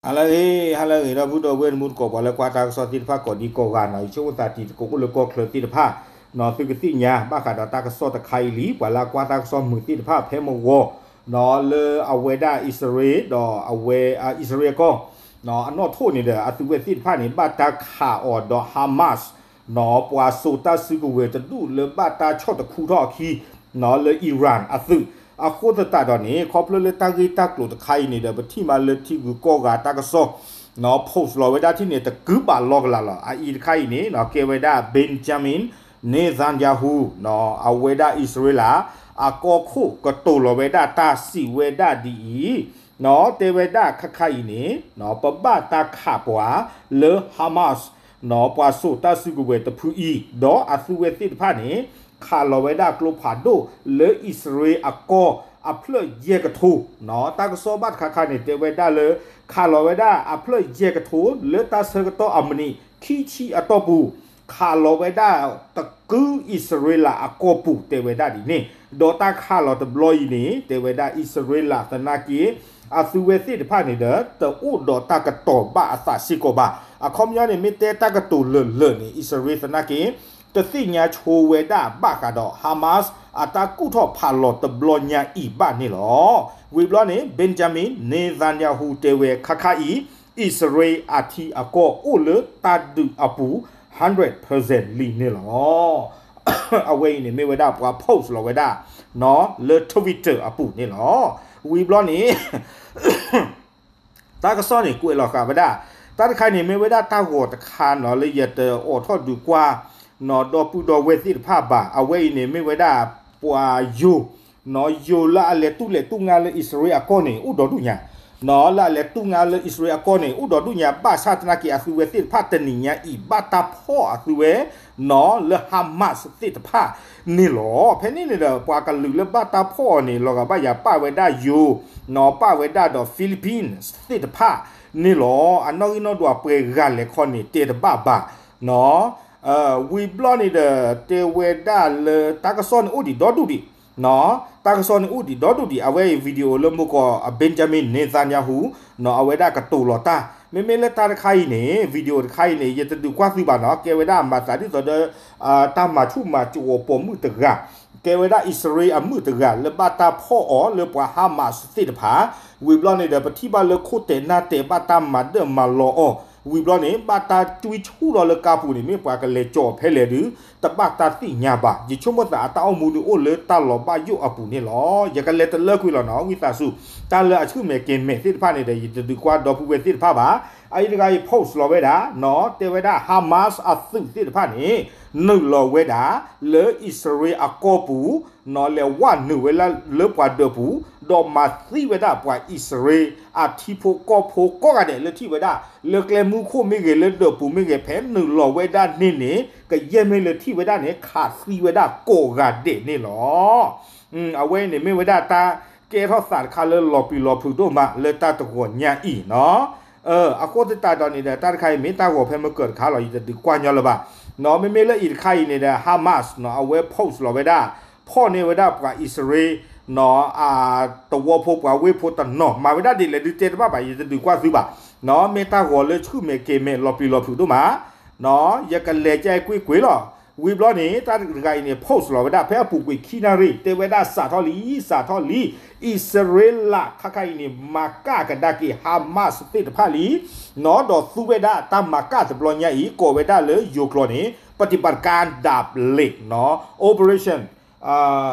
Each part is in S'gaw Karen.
ဟါလၢအဂ့ၤ ဟါလၢအဂ့ၤ ဒီပုၢ်ဒီဝဲၢ်တံၤသကိး ပှၤလၢကွၢ်တၢ်ကစီၣ်သ့ၣ်တဖၣ်ကိးဒံကိးဂၤနီၤ, ယဆိကမိၣ်သးတံၤသကိးအိၣ်လၢကီၢ်ချၢသ့ၣ်တဖၣ်နီၤ, သုကသ့ၣ်ညါဘၣ်ဃးဒီးတၢ်ကစီၣ်တခါအံၤလံ, ပှၤလၢအကွၢ်တၢ်ကစီၣ်မုာ်သ့ၣ်တဖၣ်ဖဲမုၢ်ဂီၤနီၤ, လၢအဝဲဒၣ်အံၣ်စရ့လး ဒီးအဝဲ အံၣ်စရ့လးအကီၢ် အနီၣ်ထိၣ်န့ၣ်ဒီး အသုးဝဲသ့ၣ်တဖၣ်န့ၣ် ဘၣ်တၢ်ခးအီၤဒီး Hamas နီၤ, ပှၤစိာ်တၢ်စုကဝဲၤတဒူၣ်လၢဘၣ်တၢ်ဆီၣ်တခူထီၣ်အခံနီၤ, လၢ Iran အသုး, အဃိသတးဒီးန့ၣ် ခီဖျိလၢတၢ်ဂ့ၢ်တၢ်ကျိၤတခါအံၤန့ၣ်ဒီး ပထံၣ်မးလၢထံဂုၤကီၢ်ဂၤတၢ်ကစီၣ်နီၤ, post လီၤဝဲဒၣ်ထံၣ်န့ၣ် တကုဘးလီၤကလာ်လီၤ. အအံၤတခါအံၤန့ၣ်နီၤ, ကဲဝဲဒၣ် Benjamin Netanyahu နီၤ, အဝဲဒၣ်အံၣ်စရ့လး အကီၢ်ခိၣ်ကတိၤလီၤဝဲဒၣ်တၢ်စံးဝဲဒၣ်ဒ်အံၤနီၤ, တဲဝဲဒၣ်ခါခါအံၤန့ၣ် ပဘၣ်တၢ်ခးပှၤလၢ Hamas နီၤ, ပှၤစိာ်တၢ်စုကဝဲၤတဖုအံၤ ဒီးအသုးဝဲသ့ၣ်တဖၣ်န့ၣ် ခးလီၤဝဲဒၣ်ကျိဖးဒိၣ်လၢအံၣ်စရ့လးအကီၢ်အဖျၢၣ်ယဲၢ်ကထိနီၤ, တၢ်ကစီၣ်ဘၣ်တခါခါန့ၣ် တဲဝဲဒၣ်လၢ ခးလီၤဝဲဒၣ်အဖျၢၣ်ယဲၢ်ကထိ လၢတၢ်ဆၢကတီၢ်အမံးနံးခံဆံအတီၢ်ပူၤ ခးလီၤဝဲဒၣ်တကုအံၣ်စရ့လးအကီၢ်ပူၤ တဲဝဲဒၣ်ဒ်န့ၣ်, ဒီးတၢ်ခးလီၤတဘျီအံၤန့ၣ် တဲဝဲဒၣ်အံၣ်စရ့လးသနာ်က့ အသုးဝဲသ့ၣ်တဖၣ်န့ၣ်ဒီး တအိၣ်ဒီးတၢ်ကတီၤဘၣ်အသးစ့ၢ်ကီးဘၣ်. အခီပညီန့ၣ် မ့ၢ်တဲတၢ်ကတိၤလၢာ်လၢာ်န့ၣ် အံၣ်စရ့လးသနာ်က့ တသ့ၣ်ညါဆိဝဲဒၣ်ဘၣ်ဃးဒီး Hamas အတၢ်ကူၣ်ထီၣ်ဖးလီၤတဘျီညါအံၤဘၣ်န့ၣ်လီၤ. ဝံၤဘျီန့ၣ် Benjamin Netanyahu တဲဝဲခါခါအံၤ အံၣ်စရ့လးအထံအကီၢ်အိၣ်လၢတၢ်ဒုးအပူၤ hundred percent လံန့ၣ်လီၤ. အဝဲအံၤန့ၣ်မ့ၢ်ဝဲဒၣ်ပှၤ post လီၤဝဲဒၣ် လၢ Twitter အပူၤန့ၣ်လီၤ. ဝံၤဘျီန့ၣ် တၢ်ကစီၣ်န့ၣ် ကွဲးလီၤဃာ်ဝဲဒၣ် တၢ်တခါန့ၣ်မ့ၢ်ဝဲဒၣ်တၢ်ဂီၤတခါနီၤ လၢယတအိးထီၣ်ဒုးကွၢ်နီၤ ဒီပုၢ်ဒီဝဲၢ်သ့ၣ်တဖၣ်ဘၣ်. အဝဲအံၤန့ၣ်မ့ၢ်ဝဲဒၣ်ပှၤယိၤနီၤ, ယိၤလၢအလဲၤတူၢ်လဲၤတူၢ်ငါလၢအံၣ်စရ့လးအကီၢ်န့ၣ် အိၣ်ဒီဒူၣ်ညါနီၤ, လၢအလဲၤတူၢ်ငါလၢအံၣ်စရ့လးအကီၢ်န့ၣ် အိၣ်ဒီဒူၣ်ညါ ဘၣ်ဆၣ်သနာ်က့ အသုးဝဲသ့ၣ်တဖၣ်တနံၤညါအံၤ ဘၣ်တၢ်ဖီၣ်အသုးဝဲနီၤ လၢ Hamas သ့ၣ်တဖၣ်န့ၣ်လီၤ. ဖဲန့ၣ်န့ၣ်ဒီး ပှၤကလုာ်လၢဘၣ်တၢ်ဖီၣ်အီၤန့ၣ် လီၤဂာ်ဘၣ်ယၤ ပာ်ဝဲဒၣ်ယိၤနီၤ, ပာ်ဝဲဒၣ်ဒီး Philippines သ့ၣ်တဖၣ်န့ၣ်လီၤ. အနီၣ်ဂံၢ်နီၣ်ဒွးပှဲၤဂၤလဲၤခီန့ၣ် တဲတဘၣ်ဘၣ်နီၤ. ဝံၤဘျီန့ၣ်ဒီး တဲဝဲဒၣ်လၢတၢ်ကစီၣ်န့ၣ်အိၣ်ဒံးဒီဒူၣ်ဒံးနီၤ, တၢ်ကစီၣ်န့ၣ်အိၣ်ဒံးဒီဒူၣ်ဒံး. အဝဲအံၤ video လၢမိၢ်ကီး Benjamin Netanyahu နီၤ, အဝဲဒၣ်ကတိၤလီၤတၢ်. မ့မ့ၢ်လၢတၢ်တခါအံၤန့ၣ် video တခါအံၤန့ၣ် ယတဒုးကွၢ်သုဘၣ်နီၤ, ကဲဝဲဒၣ်မၤသးဒ်သိးဒီး တၢ်မၤဆူၣ်မၤစိးပိာ်မုၣ်တဂၤ, ကဲဝဲဒၣ်အံၣ်စရ့လးအမုၣ်တဂၤ လၢဘၣ်တၢ်ဖီၣ်အီၤလၢပှၤ Hamas သ့ၣ်တဖၣ်. ဝံၤဘျီန့ၣ်ဒီး ပထံၣ်ဘၣ်လၢခိၣ်တဲာ်နၢ်တဲာ် ဘၣ်တၢ်မၤဒၢၣ်မၤလီၤအီၤ, ဝံၤဘျီန့ၣ် ဘၣ်တၢ်ကွံဆူၣ်ထီၣ်လၢကါပူၤန့ၣ် မ့ၢ်ပှၤကလဲၤကၠီၤဖဲလဲၣ်ဒုး တဘၣ်တၢ်သ့ၣ်ညါဘၣ်. ယဆိကမိၣ်သးအတၢ်အိၣ်မူဒုးအိၣ်လၢတၢ်လီၤဘၣ်ယိၣ်အပူၤန့ၣ်လီၤ. ယကလဲၤတလၢကွံာ်လီၤနီၤ, ဝံသးစူၤ တၢ်လၢအဆူၣ်မဲာ်ကဲၤမဲာ်သ့ၣ်တဖၣ်န့ၣ်ဒီး ယတဒုးကွၢ်ဒီပုၢ်ဝဲၢ်သ့ၣ်တဖၣ်ဘၣ်. အအံၤတဂၤအံၤ post လီၤဝဲဒၣ်နီၤ, တဲဝဲဒၣ် Hamas အသုးသ့ၣ်တဖၣ်န့ၣ် နုာ်လီၤဝဲဒၣ် လၢအံၣ်စရ့လးအကီၢ်ပူၤနီၤ, လဲၤဝဲနုာ်ဝဲလၢပှၤဒၢးပူၤ, ဒီးမၤသံဝဲဒၣ်ပှၤအံၣ်စရ့လးအထံဖိကီၢ်ဖိကိးဂၤဒဲးလၢထံၣ်ဝဲဒၣ် လၢကျဲမူခိၣ်မ့ၢ်ဂ့ၤ လၢဒၢးပူၤမ့ၢ်ဂ့ၤ ဖဲနုာ်လီၤဝဲဒၣ်န့ၣ်န့ၣ် ကယဲၢ်မ့ၢ်လၢထံၣ်ဝဲဒၣ်န့ၣ် ခးသံဝဲဒၣ်ကိးဂၤဒဲးန့ၣ်လီၤ. အဝဲအံၤန့ၣ်မ့ၢ်ဝဲဒၣ်တၢ်ကဲထီၣ်သးတခါလၢလီၤပျံၤလီၤဖုးဒိၣ်မးလၢတၢ်တဂီၤညါအံၤနီၤ. အဃိသတးဒီးန့ၣ်ဒီး တၢ်တခါအံၤမ့ၢ်တၢ်ဂီၤဖဲမုၢ်ကၢၤတခါလီၤ, ယတဒုးကွၢ်ညီလၢၤဘၣ်နီၤ. မ့မ့ၢ်လၢအံၤတခါအံၤန့ၣ်ဒီး Hamas နီၤ, အဝဲ post လီၤဝဲဒၣ် ဖီၣ်န့ၢ်ဝဲဒၣ်ပှၤအံၣ်စရ့လးနီၤ, အသဝီဖိပှၤဝ့ၢ်ဖိတနီၤ မၤဝဲဒၣ်ဒ်လဲၣ်ဒုးတဲတဘၣ်ဘၣ်, ယတဒုးကွၢ်သုဘၣ်နီၤ. မ့ၢ်တၢ်ဂီၤလၢဆူၣ်မဲာ်ကဲၤမဲာ်လီၤပျံၤလီၤဖုးဒိၣ်မးနီၤ. ယကလဲၤကဲကွ့ၢ်ကွ့ၢ်လီၤ. ဝံၤဘျီန့ၣ် တၢ်တဂၤအံၤန့ၣ် post လီၤဝဲဒၣ် ဖဲအပူၤကွံာ်ခံနၣ်ရံၣ် တဲဝဲဒၣ်စးထီၣ်လံ စးထီၣ်လံ, အံၣ်စရ့လးခါခါအံၤန့ၣ် မၤကၣ်ကဒါက့ၤ Hamas သ့ၣ်တဖၣ်လံနီၤ, ဒီးသူဝဲဒၣ်တၢ်မၤကၣ်တဘျီညါအံၤ ကိးဝဲဒၣ်လၢယိၤကျိာ်န့ၣ် ပฏิบัติการดาบเหล็กနီၤ, Operation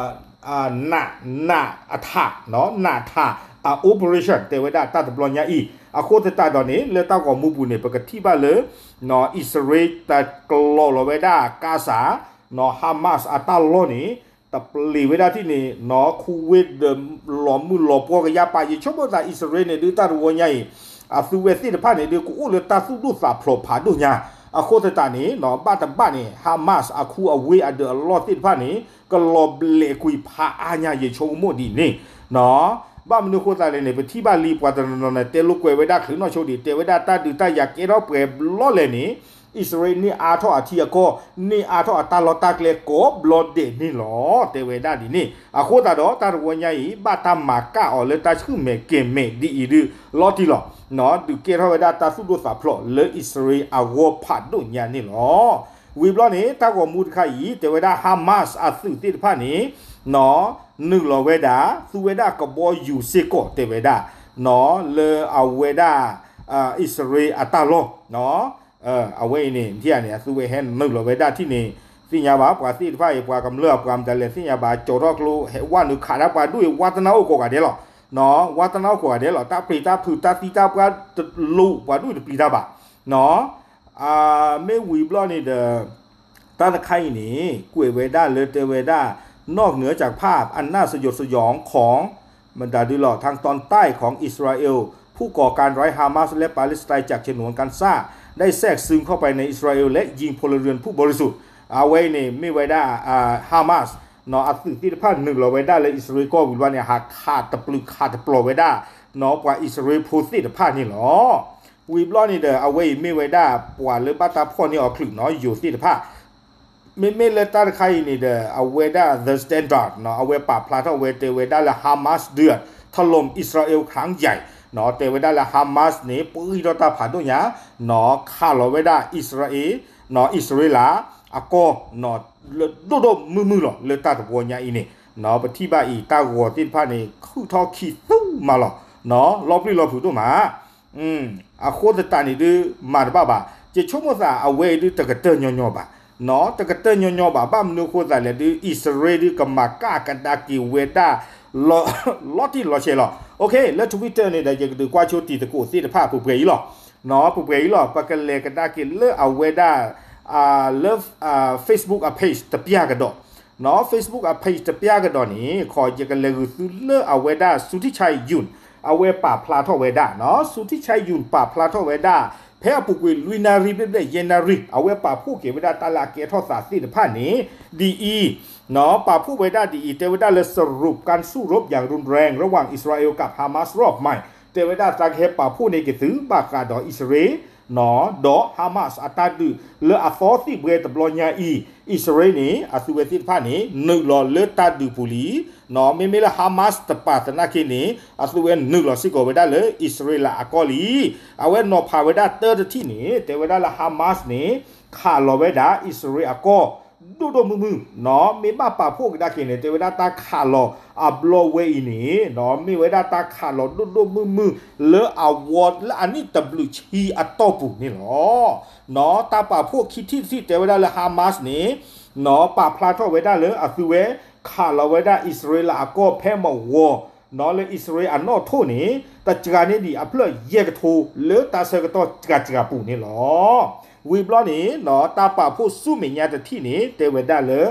နး နးအထးနီၤ, နးထး အ operation တဲဝဲဒၣ်တၢ်တဘျီညါအံၤ. အဃိသတးဒီးန့ၣ် လၢတၢ်ဂီၤမူပူၤန့ၣ် ပကထံၣ်ဘၣ်လၢ အံၣ်စရ့လးတကျီၤလီၤဝဲဒၣ် Gaza နီၤ, Hamas အတၢ်လီၢ်န့ၣ် တပျံၤဝဲဒၣ်ထံၣ်န့ၣ်နီၤ, ခူဝ့ၢ်ဒီးလီၤမုၢ်လီၤပှီၢ်ကယါပာ်, ယဆိကမိၣ်သးအံၣ်စရ့လးန့ၣ် ဒုးတၢ်တဝီညါအံၤ အသုဝဲသ့ၣ်တဖၣ်န့ၣ် ဒုးကအိၣ်လၢတၢ်သူၣ်ဒိၣ်သးဖျိးဖးဒိၣ်ညါ. အဃိသတးန့ၣ်နီၤ, ဘၣ်တဘၣ်န့ၣ် Hamas အခူအဝ့ၢ်အဒၢးအလီၢ်သ့ၣ်တဖၣ်န့ၣ် ကလီၤဘျဲးကွံာ်ဖးအါညါ ယဆိကမိၣ်ဒ်န့ၣ်နီၤ. ဘၣ်မနုၤအဃိသတးလဲၣ်န့ၣ် ပထံၣ်ဘၣ်လံပှၤတနီၤနီၤန့ၣ် တဲလိာ်ကွဲဝဲဒၣ်ချုးနီၢ်ဆိဒံး တဲဝဲဒၣ်တၢ်ဒုးတၢ်ယၤကဲထီၣ်ပှဲၤဘျီလဲၣ်န့ၣ် အံၣ်စရ့လးန့ၢ်အါထီၣ်အထံအကီၢ်, န့ၢ်အါထီၣ်အတၢ်လီၢ်တၢ်ကျဲကိးဘျီဒဲးန့ၣ်လီၤ တဲဝဲဒၣ်ဒ်န့ၣ်. အဃိသတးဒီး တၢ်တဝီညါအံၤ ဘၣ်တၢ်မၤကၣ်အီၤလၢတၢ်ဆှုၣ်မဲာ်ကဲၤမဲာ်ဒ်အံၤဒုး လီၤတံၢ်လီၤ. ဒုးကဲထီၣ်ဝဲဒၣ်တၢ်သူၣ်ဒိၣ်သးဖျိးလၢအံၣ်စရ့လးအဂီၢ်ဖးဒိၣ်ညါန့ၣ်လီၤ. ဝံၤဘျီန့ၣ် တၢ်ဂီၤမူတခါအံၤ တဲဝဲဒၣ် Hamas အသုးသ့ၣ်တဖၣ်န့ၣ် နုာ်လီၤဝဲဒၣ် သူဝဲဒၣ်ကဘီယူၤစ့ၢ်ကီး တဲဝဲဒၣ် လၢအဝဲဒၣ် အံၣ်စရ့လးအတၢ်လီၢ် အဝဲအံၤန့ၣ် ထံၣ်ဧါန့ၣ် အသုဝဲဟဲနုာ်လီၤဝဲဒၣ်ထံၣ်န့ၣ် သ့ၣ်ညါဘၣ် ပှၤသ့ၣ်တဖၣ်အံၤ ပှၤကမျၢၢ်အပှၤမတၤလဲၣ် သ့ၣ်ညါဘၣ် ကၠီၤထီၣ်ကျိ ဟဲဝဲနုာ်ခးဒၣ်ပှၤဒူၣ်အံၤ ဝါတနၢ်အိၣ်ကိးဂၤဒဲးလီၤ. ဝါတနၢ်အိၣ်ကိးဂၤဒဲးလီၤ. တၢ်ပျံၤတၢ်ဖုး တၢ်သံတၢ်ပှၢ်တလိၤ ပှၤဒူၣ်အံၤတပျံၤတၢ်ဘၣ် မ့ၢ်ဝံၤဘျီန့ၣ်ဒီး တၢ်တခါအံၤန့ၣ် ကွဲးဝဲဒၣ်လၢတဲဝဲဒၣ် นอกเหนือจากภาพอันน่าสยดสยองของ บรรดา ดาวดาว ทางตอนใต้ของอิสราเอล ผู้ก่อการร้ายฮามาสและปาเลสไตน์จากฉนวนกาซา ได้แทรกซึมเข้าไปในอิสราเอล และยิงพลเรือนผู้บริสุทธิ์ အဝဲအံၤန့ၣ် မ့ၢ်ဝဲဒၣ် Hamas အသုးသ့ၣ်တဖၣ်နုာ်လီၤဝဲဒၣ်လၢအံၣ်စရ့လးကီၢ်ဝံၤဘျီန့ၣ် ဟးခးတပျုာ်ခးတပျီၤဝဲဒၣ် ပှၤအံၣ်စရ့လးဖိသ့ၣ်တဖၣ်န့ၣ်လီၤ. ဝံၤဘျီန့ၣ်ဒီး အဝဲအံၤမ့ၢ်ဝဲဒၣ်ပှၤလၢဘၣ်တၢ်ဖီၣ်န့ၢ်အီၤချုးနီၤ ယိၤသ့ၣ်တဖၣ် မ့မ့ၢ်လၢတၢ်တခါအံၤန့ၣ်ဒီး အဝဲဒၣ် The Standard နီၤ အဝဲပာ်ဖျါထီၣ်ဝဲတဲဝဲဒၣ်လၢ Hamas ဒုး ถล่มอิสราเอลครั้งใหญ่ နီၤ တဲဝဲဒၣ်လၢ Hamas န့ၣ် ပှံၢ်ထီၣ်တၢ်ဖးဒိၣ်ညါ နီၤ ခးလီၤဝဲဒၣ်အံၣ်စရ့လး နီၤ အံၣ်စရ့လးအကီၢ် နီၤ လၢဒိၣ်ဒိၣ်မုၢ်မုၢ်လီၤ လၢတၢ်တဝီညါအံၤန့ၣ် နီၤ ပထံၣ်ဘၣ်အံၤ တၢ်ဂီၤသ့ၣ်တဖၣ်န့ၣ် ခုၣ်ထီၣ်ခံသူမးလီၤ နီၤ လီၤပျံၤလီၤဖုးဒိၣ်မး အဃိသတးန့ၣ်ဒုး မၤတဘၣ်ဘၣ် ယဆိကမိၣ်သးအဝဲအံၤဒုး တကတၢၢ်ညီညီဘၣ် နီၤ တကတၢၢ်ညီညီဘၣ် ဘၣ်မနုၤအဃိသတးလဲၣ်ဒုး အံၣ်စရ့လးဒုး ကမၤကၣ်ကဒါက့ၤဝဲဒၣ် လီၤတံၢ်လီၤဆဲးလီၤ. လၢ Twitter န့ၣ်ဒီး ယကဒုးကွၢ်ဆိတံၤသကိးသ့ၣ်တဖၣ်ပှဲၤပှဲၤအံၤလီၤ နီၤ ပှဲၤပှဲၤအံၤလီၤ ပကလဲၤကဒါက့ၤလၢအဝဲဒၣ် လၢ Facebook အ page တပျၢ်ကဒီး နီၤ Facebook အ page တပျၢ်ကဒီးန့ၣ် ခီ ယကလဲၤဂုာ်သုလၢအဝဲဒၣ် Tsourtychai Yoon အဝဲပာ်ဖျါထီၣ်ဝဲဒၣ် နီၤ Tsourtychai Yoon ပာ်ဖျါထီၣ်ဝဲဒၣ် ဖဲအပူၤကွံာ်လွံၢ်နၣ်ရံၣ်ဘျဲၣ်ဘျဲၣ်ယဲၢ်နၣ်ရံၣ် အဝဲပာ်ဖှိၣ်က့ၤဝဲဒၣ်တၢ်လၢအကဲထီၣ်သးသ့ၣ်တဖၣ်န့ၣ် ဒ်အံၤ နီၤ ပာ်ဖှိၣ်ဝဲဒၣ်ဒ်အံၤ တဲဝဲဒၣ်လၢ สรุปการสู้รบอย่างรุนแรงระหว่างอิสราเอลกับฮามาสรอบใหม่ တဲဝဲဒၣ်သးကဟဲပာ်ဖှိၣ်န့ၢ်က့ၤသု ဘၣ်ဃးဒီးအံၣ်စရ့လး နီၤ ဒီး Hamas အတၢ်ဒုးလၢအသီသံၣ်ဘှဲတဘျီညါအံၤ အံၣ်စရ့လးန့ၣ် အသုဝဲသ့ၣ်တဖၣ်န့ၣ် နုာ်လီၤလၢတၢ်ဒုးပူၤလံ နီၤ မ့မ့ၢ်လၢ Hamas တပာ်သနာ်က့န့ၣ် အသုဝဲနုာ်လီၤစ့ၢ်ကီးဝဲဒၣ်လၢအံၣ်စရ့လးအကီၢ်လံ အဝဲနီၤဖးဝဲဒၣ်တၢတထံၣ်န့ၣ် တဲဝဲဒၣ်လၢ Hamas န့ၣ် ခးလီၤဝဲဒၣ်အံၣ်စရ့လးအကီၢ် ဒိၣ်ဒိၣ်မုၢ်မုၢ် နီၤ မ့ၢ်ဘၣ်ပာ်ဖှိၣ်ကဒါက့ၤန့ၣ် တဲဝဲဒၣ်တၢ်ခးလီၤအဘျီဝဲအံၤန့ၣ် နီၤ မ့ၢ်ဝဲဒၣ်တၢ်ခးလီၤဒိၣ်ဒိၣ်မုၢ်မုၢ် လၢအဝီလၢအနံၣ်တဘျုးဆံအတီၢ်ပူၤန့ၣ်လီၤ. နီၤ တၢ်ပာ်ဖှိၣ်ခံထံၣ်တထံၣ်တဲဝဲဒၣ်လၢ Hamas န့ၣ် နီၤ ပာ်ဖျါထီၣ်ဝဲဒၣ်လၢအသုဝဲ ခးလီၤဝဲဒၣ်အံၣ်စရ့လးအကီၢ်ဖဲမဝီ နီၤ လၢအံၣ်စရ့လးအနီၣ်ထိၣ်န့ၣ် တစှၤန့ၢ်ဒံးအဖျၢၣ်ယဲၢ်ကထိ လၢတၢ်ဆၢကတီၢ်စှၤစှၤပူၤန့ၣ်လီၤ. ဝံၤဘျီန့ၣ် နီၤ တၢ်ပာ်ဖှိၣ်ဆူမဲာ်ညါတထံၣ်န့ၣ် တဲဝဲဒၣ်လၢ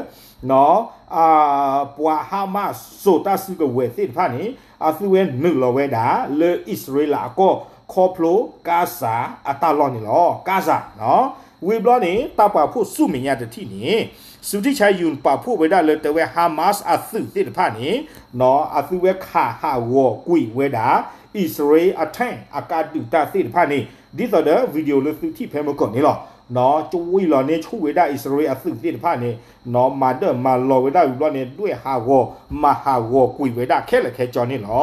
နီၤ ပှၤ Hamas စိာ်တၢ်စုကဝဲၤသ့ၣ်တဖၣ်န့ၣ် အသုဝဲနုာ်လီၤဝဲဒၣ်လၢအံၣ်စရ့လးအကီၢ် ခီဖျိ Gaza အတၢ်လီၢ်န့ၣ်လီၤ. Gaza နီၤ ဝံၤဘျီန့ၣ် တၢ်ပာ်ဖှိၣ်ဆူမဲာ်ညါတထံၣ်န့ၣ် Tsourtychai Yoon ပာ်ဖှိၣ်ဝဲဒၣ်လၢတဲဝဲ Hamas အသုးသ့ၣ်တဖၣ်န့ၣ် နီၤ အသုဝဲခးဟးဂီၤကွံာ်ဝဲဒၣ် အံၣ်စရ့လးအ tank အကါဒုးတၢ်သ့ၣ်တဖၣ်န့ၣ် ဒ်သိးဒီး video လၢသုထံၣ်ဖဲမုၢ်ကီၢ်န့ၣ်လီၤ. နီၤ ကဝံၤလီၤန့ၢ်ဆူၣ်ဝဲဒၣ်အံၣ်စရ့လးအသုးသ့ၣ်တဖၣ်န့ၣ် နီၤ မၤဒၢၣ်မၤလီၤဝဲဒၣ်ဝံၤဘျီန့ၣ် ဒွဲၣ်ဟးဂီၤ မၤဟးဂီၤကွံာ်ဝဲဒၣ်ခဲလၢာ်ခဲဆ့န့ၣ်လီၤ.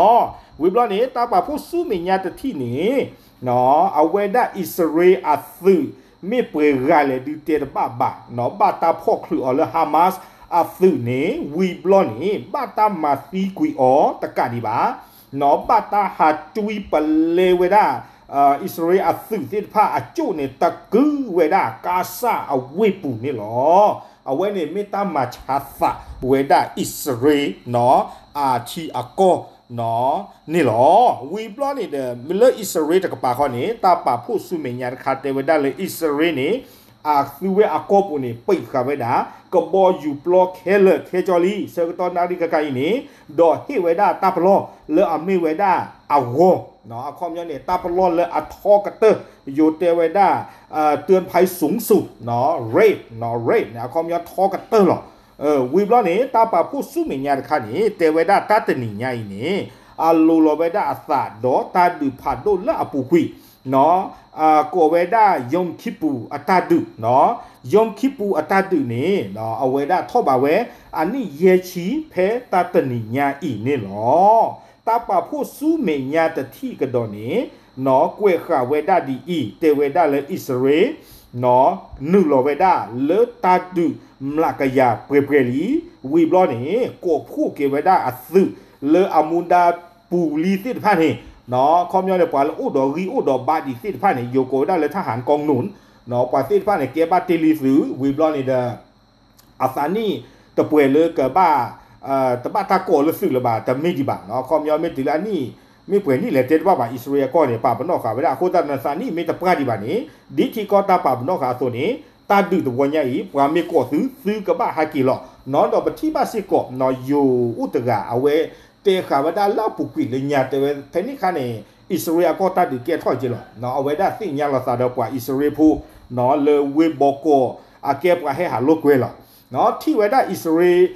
ဝံၤဘျီန့ၣ် တၢ်ပာ်ဖှိၣ်ဆူမဲာ်ညါတထံၣ်န့ၣ် နီၤ အဝဲဒၣ်အံၣ်စရ့လးအသုး မ့ၢ်ပှဲၤဂၤလဲၣ်ဒုးတဲတဘၣ်ဘၣ် နီၤ ဘၣ်တၢ်ဖီၣ်ချုးအီၤလၢ Hamas အသုးန့ၣ် ဝံၤဘျီန့ၣ် ဘၣ်တၢ်မၤသံကွံာ်အီၤတကးဒံးဘၣ် နီၤ ဘၣ်တၢ်ဟးတွံပလဲဝဲဒၣ် အံၣ်စရ့လးအသုးသ့ၣ်တဖၣ်အကၠိၣ်န့ၣ် တကုဝဲဒၣ် Gaza အဝ့ၢ်ပူၤန့ၣ်လီၤ. အဝဲန့ၣ်မ့ၢ်တၢ်မၤဆါသးဝဲဒၣ်အံၣ်စရ့လး နီၤ အထံအကီၢ် နီၤ န့ၣ်လီၤ. ဝံၤဘျီန့ၣ်ဒီး လၢအံၣ်စရ့လးတကပၤဃီန့ၣ် တၢ်ပာ်ဖှိၣ်ဆူမဲာ်ညါတခါတဲဝဲဒၣ်လၢ အံၣ်စရ့လးန့ၣ် အသုဝဲအကီၢ်ပူၤန့ၣ် ပံးဃာ်ဝဲဒၣ် ကဘီယူၤပျီခဲလၢာ်ခဲဆ့လံ ဆၢကတီၢ်နၣ်ရံၣ်ခဲခါအံၤန့ၣ် ဒီးဟ့ၣ်ဝဲဒၣ်တၢ်ပလီၢ်လၢအမ့ၢ်ဝဲဒၣ်အဂီၤ အခီပညီန့ၣ် တၢ်ပလီၢ်လၢအထီကတၢၢ် ယိၤတဲဝဲဒၣ် เตือนภัยสูงสุด နီၤ red နီၤ red န့ၣ် အခီပညီထီကတၢၢ်လီၤ. ဝံၤဘျီန့ၣ် တၢ်ပာ်ဖှိၣ်ဆူမဲာ်ညါတခါန့ၣ် တဲဝဲဒၣ်တၢ်တနံၤညါအံၤန့ၣ် အလိၤလီၤဝဲဒၣ်အသးဒီးတၢ်ဒုးဖးဒိၣ်လၢအပူၤကွံာ် နီၤ ကိးဝဲဒၣ် Yom Kippur အတၢ်ဒုး, Yom Kippur အတၢ်ဒုးန့ၣ် အဝဲဒၣ်ထီၣ်ဘးဝဲ အနံၣ်ယဲၢ်ဆံဖဲတၢ်တနံၤညါအံၤန့ၣ်လီၤ. တၢ်ပာ်ဖှိၣ်ဆူမဲာ်ညါတထံၣ်ကဒီးန့ၣ် ကွဲးဃာ်ဝဲဒၣ်ဒ်အံၤ, တဲဝဲဒၣ်လၢအံၣ်စရ့လး နုာ်လီၤဝဲဒၣ်လၢတၢ်ဒုးမျးကယၤပှဲၤပှဲၤလံ. ဝံၤဘျီန့ၣ် ကိးဖှိၣ်က့ၤဝဲဒၣ်အသုးလၢအမူဒါပူၤလံသ့ၣ်တဖၣ်န့ၣ်, ခီပညီန့ၣ် ပှၤလၢအိၣ်ဒီးဂံၢ်အိၣ်ဒီးဘါဒံးသ့ၣ်တဖၣ်န့ၣ် ယိၤကိးဝဲဒၣ်လၢ ทหารกองหนุน, ပှၤသ့ၣ်တဖၣ်န့ၣ် ကဲဘၣ်တ့ၢ်လံသုး, ဝံၤဘျီန့ၣ်ဒီး အသးနံၣ်တပှဲၤလၢကဘၣ် တဘၣ်တၢ်ကိးလၢသုးလၢၤဘၣ် တမ့ၢ်ဒံးဘၣ်. ခီပညီမ့ၢ်တုၤလၢအနံၣ် မ့ၢ်ပှဲၤနံၣ်လဲၣ်တဲတဘၣ်ဘၣ် အံၣ်စရ့လးအကီၢ်န့ၣ် ပာ်ပနီၣ်ဃာ်ဝဲဒၣ်အဃိသတးဒီး သးနံၣ်မ့ၢ်တပှၢ်ဒံးဘၣ်န့ၣ် ဒ်ထံကီၢ်တၢ်ပာ်ပနီၣ်ဃာ်အသိးန့ၣ် တၢ်ဒုးတဝီညါအံၤ ပှၤမ့ၢ်ကိးသု သုကဘၣ်ဟးက့ၤလီၤ. ဒီးပထံၣ်ဘၣ်စ့ၢ်ကီး ယိၤအိၣ်တဂၤ အဝဲတဲဃာ်ဝဲဒၣ်လၢအပူၤကွံာ်လၢညါ တဲဝဲဖဲန့ၣ်အခါန့ၣ် အံၣ်စရ့လးအကီၢ်တၢ်ဒုးကဲထီၣ်က့ၤလီၤ. အဝဲဒၣ်သ့ၣ်ညါလီၤသးဒီးပှၤအံၣ်စရ့လးဖိ လၢဝ့ၢ်ဘီကီး အကဲပှၤဟဲဟးလိာ်ကွဲလီၤ. ထံၣ်ဝဲဒၣ်အံၣ်စရ့လး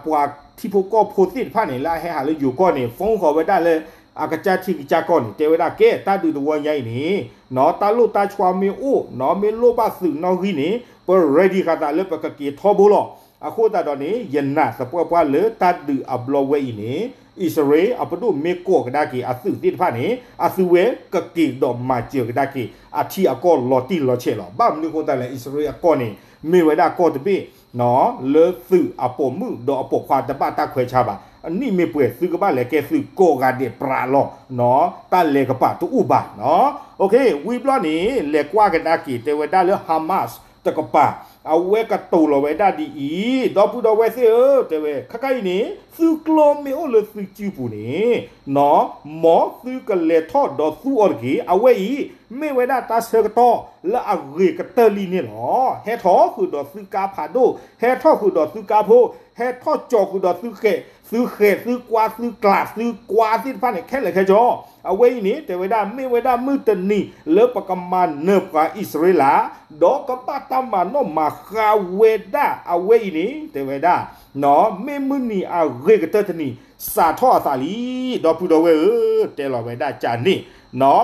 ပှၤထံဖိကီၢ်ဖိသ့ၣ်တဖၣ်န့ၣ် လၢအဟဲဟးလၢယိၤကီၢ်န့ၣ် phone ဃီၤဝဲဒၣ်လၢ အကစၢ်ထံကစၢ်ကီၢ်န့ၣ် တဲဝဲဒၣ် ကဲ တၢ်ဒုးတဝီညါအံၤန့ၣ် တၢ်လိၣ်တၢ်ဆှါမ့ၢ်အိၣ် မ့ၢ်လိၣ်ဘၣ်သုးနီၣ်ဂံၢ်န့ၣ် ပ ready ဃာ်သးလၢပကက့ၤထီဘိလီၤ. အဃိသတးဒီးန့ၣ် ယနာ်သပှၢ်ပှၢ်လၢတၢ်ဒုးအဘျီဝဲအံၤန့ၣ် အံၣ်စရ့လးအပဒိၣ်မ့ၢ်ကိးကဒါက့ၤအသုးသ့ၣ်တဖၣ်န့ၣ် အသုဝဲကက့ၤဒီးမၤစၢၤကဒါက့ၤ အထံအကီၢ်လီၤတံၢ်လီၤဆဲးလီၤ. ဘၣ်မနုၤအဃိသတးလဲၣ် အံၣ်စရ့လးအကီၢ်န့ၣ် မ့ၢ်ဝဲဒၣ်ကီၢ်တဘ့ၣ် လၢသုးအပိာ်မုၣ်ဒီးအပိာ်ခွါတဘၣ်တၢ်ခွဲးဆါဘၣ်. အနံၣ်မ့ၢ်ပှဲၤသုကဘၣ်လဲၤကဲသုးကိးဂၤဒဲးပြးလီၤ. တၢ်လဲၤကပၤတအိၣ်ဘၣ်. ဝံၤဘျီန့ၣ် လဲၤကွၢ်ကဒါက့ၤ တဲဝဲဒၣ်လၢ Hamas တကပၤ အဝဲကတိၤလီၤဝဲဒၣ်ဒ်အံၤ, ဒီပုၢ်ဒီဝဲၢ်သ့ၣ်ဧၢ, တဲဝဲ ခဲခါအံၤန့ၣ် သုကျိမ့ၢ်အိၣ်လၢသုစုပူၤန့ၣ် မ်သုကလဲၤထီၣ်ဒီးသူအီၤတက့ၢ်. အဝဲအံၤ မ့ၢ်ဝဲဒၣ်တၢ်ဆၢကတီၢ်လၢအဂ့ၤကတၢၢ်လံန့ၣ်လီၤ. ဟဲထီၣ်ဃုာ်ဒီးသုကါဖးဒိၣ်, ဟဲထီၣ်ဃုာ်ဒီးသုကါဖိ, ဟဲထီၣ်ကၠီဃုာ်ဒီးသုဃဲး, သုဃဲး, သုကွါ, သုကျး, သုကွါသ့ၣ်တဖၣ်န့ၣ် ခဲလၢာ်ခဲဆ့. အဝဲအံၤန့ၣ် တဲဝဲဒၣ် မ့ၢ်ဝဲဒၣ်မုၢ်တနံၤလၢပကမၤနၢၤပှၤအံၣ်စရ့လး ဒီးကဘၣ်တၢ်မၤနီၣ်မၤဃါဝဲဒၣ် အဝဲအံၤန့ၣ် တဲဝဲဒၣ် မ့ၢ်မုၢ်နံၤအဂ့ၤကတၢၢ်တနံၤ စးထီၣ်အသးလံ. ဒီပုၢ်ဒီဝဲၢ်ဧၢ, တဲလီၤဝဲဒၣ်ကန့ၣ်,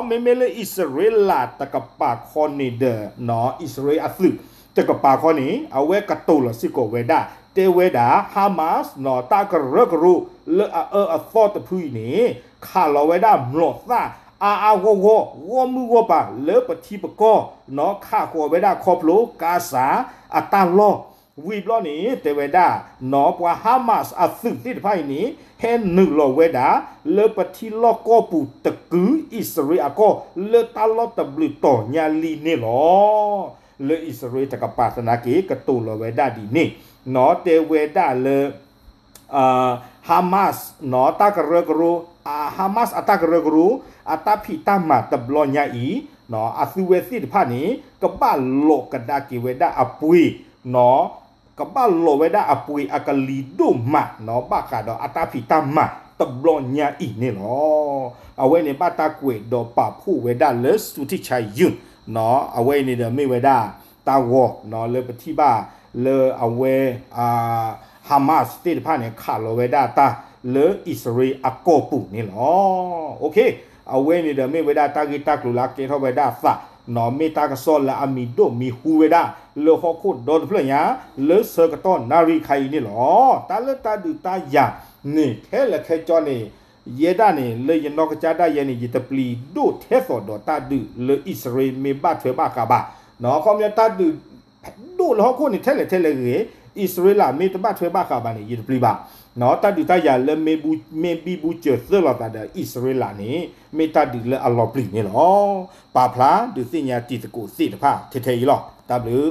မ့မ့ၢ်လၢအံၣ်စရ့လးတကပၤခီန့ၣ်ဒီး အံၣ်စရ့လးအသုးတကပၤခီန့ၣ် အဝဲကတိၤလီၤစ့ၢ်ကီးဝဲဒၣ် တဲဝဲဒၣ် Hamas တၢ်ကရၢကရိလၢအအၢအသီတဖုအံၤန့ၣ် ခးလီၤဝဲဒၣ်မျိာ်သၣ်အါအါဂီၢ်ဂီၢ် ဂီၢ်မုၢ်ဂီၢ်ပၤလၢပထံပကီၢ် ခးဃီၤဝဲဒၣ်ခီဖျိ ကါစၤအတၢ်လီၢ် ဝံၤဘျီန့ၣ် တဲဝဲဒၣ် ပှၤ Hamas အသုးသ့ၣ်တဖၣ်အံၤန့ၣ် ဟဲနုာ်လီၤဝဲဒၣ် လၢပထံလီၢ်ကီၢ်ပူၤတကုၤ အံၣ်စရ့လးအကီၢ် လၢတၢ်လီၢ်တဘျုးတီၤညါလံန့ၣ်လီၤ. လၢအံၣ်စရ့လးတကပၤသနာ်က့ ကတိၤလီၤဝဲဒၣ်ဒ်န့ၣ် တဲဝဲဒၣ်လၢ Hamas တၢ်ကရၢကရိ Hamas အတၢ်ကရၢကရိ အတၢ်ဖံးတၢ်မၤတဘျီညါအံၤ အသုဝဲသ့ၣ်တဖၣ်န့ၣ် ကဘၣ်လိးကဒါက့ၤဝဲဒၣ်အပှ့ၤ ကဘၣ်လိးဝဲဒၣ်အပှ့ၤအကလံၤဒိၣ်မး ဘၣ်ဃးဒီးအတၢ်ဖံးတၢ်မၤတဘျီညါအံၤန့ၣ်လီၤ. အဝဲန့ၣ်ဘၣ်တၢ်ကွဲးဒီးပာ်ဖှိၣ်ဝဲဒၣ်လၢ စူၤထံၣ်ဆါယုၢ် အဝဲအံၤန့ၣ်ဒီးမ့ၢ်ဝဲဒၣ်တၢ်ဂီၤ လၢပထံၣ်ဘၣ်လၢအဝဲ Hamas သ့ၣ်တဖၣ်န့ၣ် ခးလီၤဝဲဒၣ်တၢ်လၢအံၣ်စရ့လးအကီၢ်ပူၤန့ၣ်လီၤ. အဝဲန့ၣ်ဒီးမ့ၢ်ဝဲဒၣ်တၢ်ဂ့ၢ်တၢ်ကျိၤလၢအကဲထီၣ်ဝဲဒၣ်အသး မ့ၢ်တၢ်ကစီၣ်လၢအမံၤဒိၣ်မံၤဟူဝဲဒၣ် လၢဟီၣ်ခိၣ်ဒီတဖျၢၣ်ညါ လၢဆၢကတီၢ်နၣ်ရံၣ်ခါအံၤန့ၣ်လီၤ. တၢ်လၢတၢ်ဒုးတၢ်ယၤန့ၣ် ခဲလၢာ်ခဲဆ့န့ၣ် ယဲဒၣ်န့ၣ် လၢယနီၢ်ကစၢ်ဒၣ်ယဲန့ၣ် ယတပျံၤဒိၣ်ထဲသိးဒီးတၢ်ဒုးလၢအံၣ်စရ့လးမ့ၢ်ဘၣ်ထွဲဘၣ်ဃးဘၣ်. ခီပညီတၢ်ဒုး ဒိၣ်လၢဟီၣ်ခိၣ်န့ၣ် ထဲလဲၣ်ထဲလဲၣ်ဂ့ၤ အံၣ်စရ့လးမ့ၢ်တဘၣ်ထွဲဘၣ်ဃးဘၣ်န့ၣ် ယတပျံၤဘၣ်. တၢ်ဒုးတၢ်ယၤလၢ မ့ၢ်ဘံဘူစၢၤသၢလီၤသးဒီးအံၣ်စရ့လးန့ၣ် မ့ၢ်တၢ်ဒုးလၢအလီၤပျံၤန့ၣ်လီၤ. ပာ်ဖျါဒုးသ့ၣ်ညါတံၤသကိးသ့ၣ်တဖၣ်ထဲထဲအံၤလီၤ. တၢ်ဘျုး